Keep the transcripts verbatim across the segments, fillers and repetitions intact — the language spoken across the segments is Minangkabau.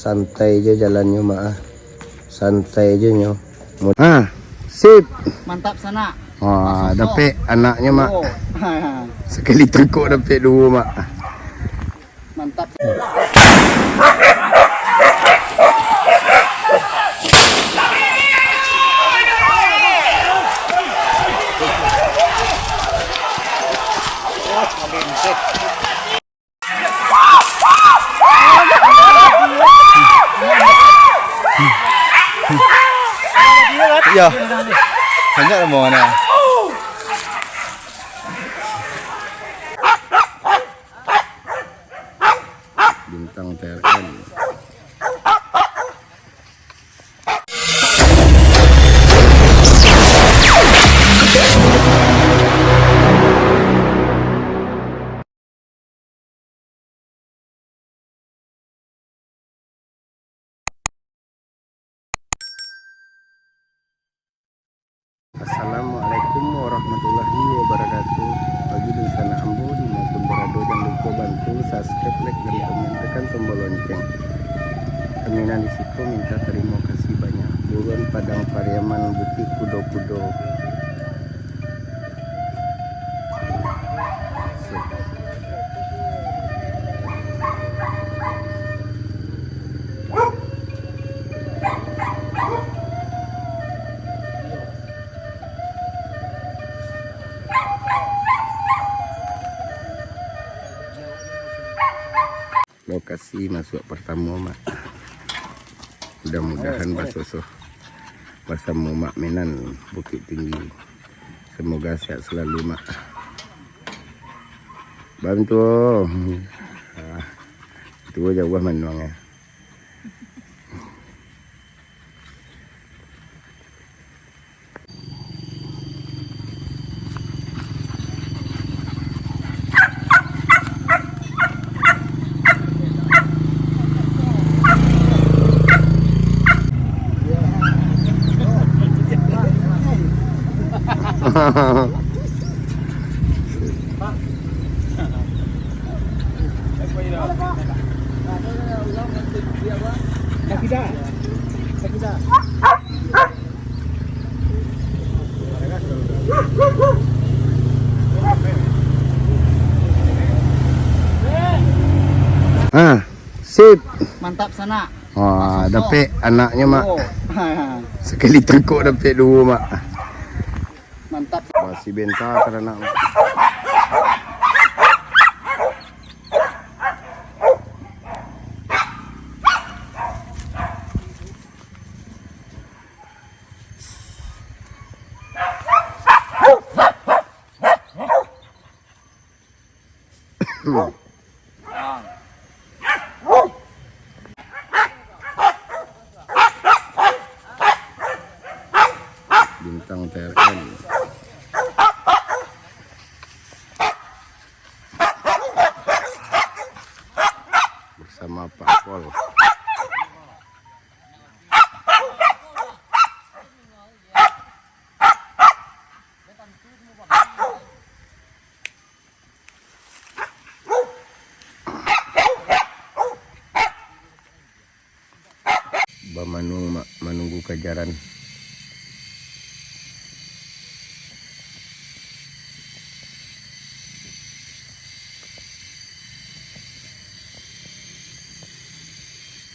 Santai je jalannyo, Mak, ah. Santai je nyo. Mu-, ah, sip. Mantap, sanak. Wah, masuk, dapek anaknyo, Mak. Oh. Sakali tangkok dapek duo, Mak. Mantap. Iya. Banyak rombongan ya. Bintang T R N. Assalamualaikum warahmatullahi wabarakatuh. Bagi dunsanak ambo di maupun barado, jan lupo bantu subscribe, like, dan komen, tekan tombol lonceng. Kami nan di siko minta tarimo kasih banyak. Buruan Padang Pariaman, Bukik Kudo-Kudo. Lokasi masuak partamo, Mak. Mudah-mudahan basoso basamo Mak Menan, Bukittinggi. Semoga sehat selalu, Mak. Bantu. Ah, tuo jauah manuang ya. Ah, sip. Mantap, sanak. Wah, masuk, dapek anaknyo, Mak. Oh. Sakali tangkok dapek duo, Mak. Mantap. Masih benta taranak, Mak. Bintang T R N bersama Pak Pol. Bamanuang, Mak, manunggu kajaran.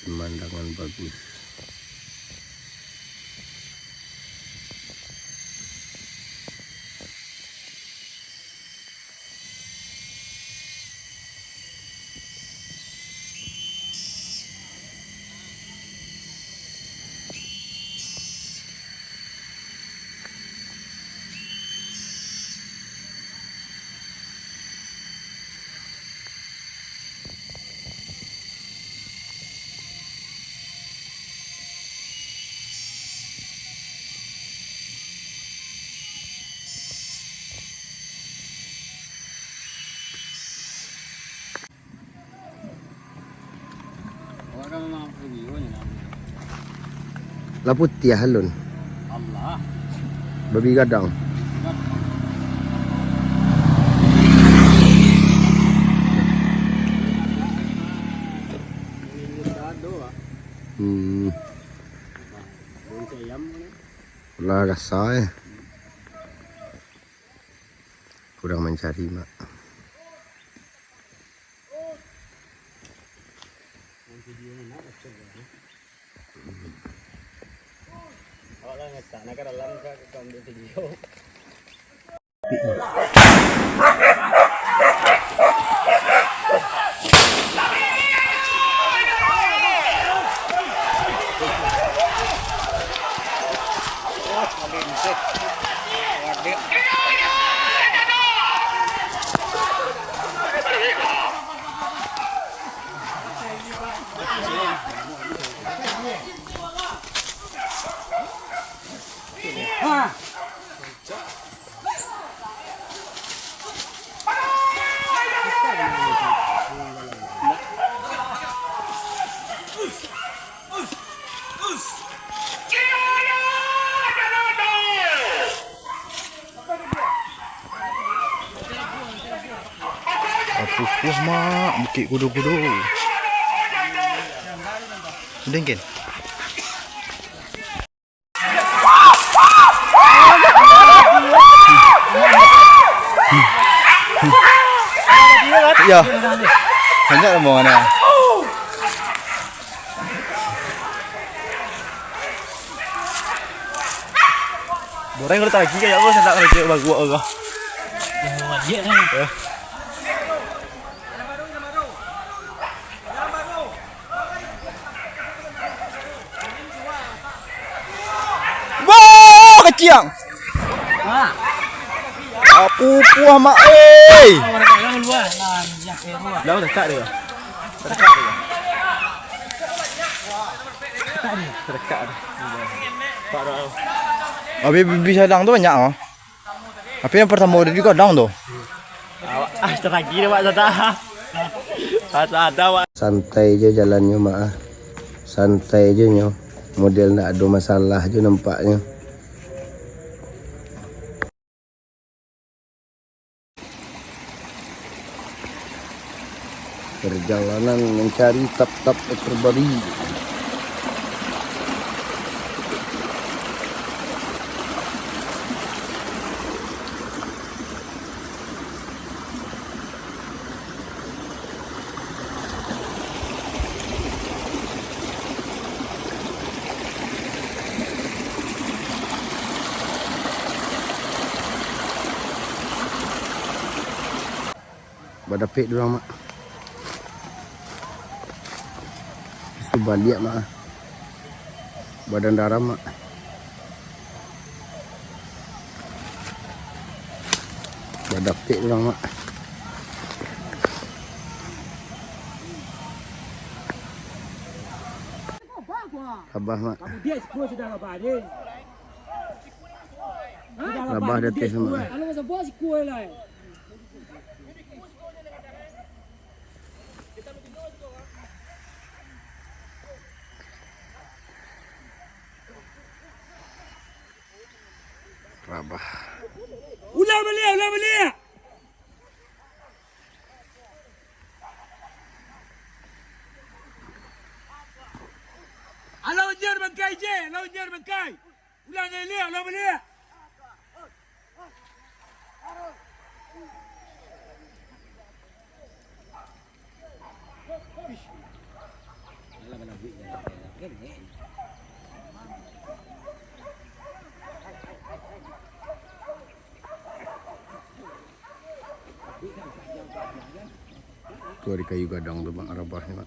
Pemandangan bagus. Lah putiah alun. Allah. Babi gadang. Ini dado, ah. Hmm. Lah rasa, eh. Kurang mancari, Mak. Awak lah ngetak, nak ka dalam ka, ka ambil video. Apuah, Mak, Bukik Kudo-Kudo. Dengkin. Iyo. Banyak rombongan, yo. Goreng udah lagi kayak apa, saya tak kerja baguak apa. Yang baguak, ya. Eh. Wah, keciang. Apuah, Mak, eh. Lah, udah tak dia. Udah tak dia. Udah tak dia. Habis bibih sadang tu banyak, oh. Tapi yang pertama udah di kandang tu. Awak, ah, teragi dah, Pak, sada. Sada, Pak. Santai je jalannyo, Mak, ah. Santai je nyo. Model ndak ado masalah je nampaknyo. Perjalanan mencari tap-tap terbaru. Badapek urang, Mak. Itu baliak, Mak. Badan daram, Mak. Badapek urang, Mak. Rabah, Mak. Rabah di ateh, Mak. Rabah. Ulang baliak, ulang baliak. Alah, ujar bangkai je, alah, ujar bangkai. Ulang baliak, ulang baliak. Tu ado kayu gadang tu, Mak, rabah ni, Mak.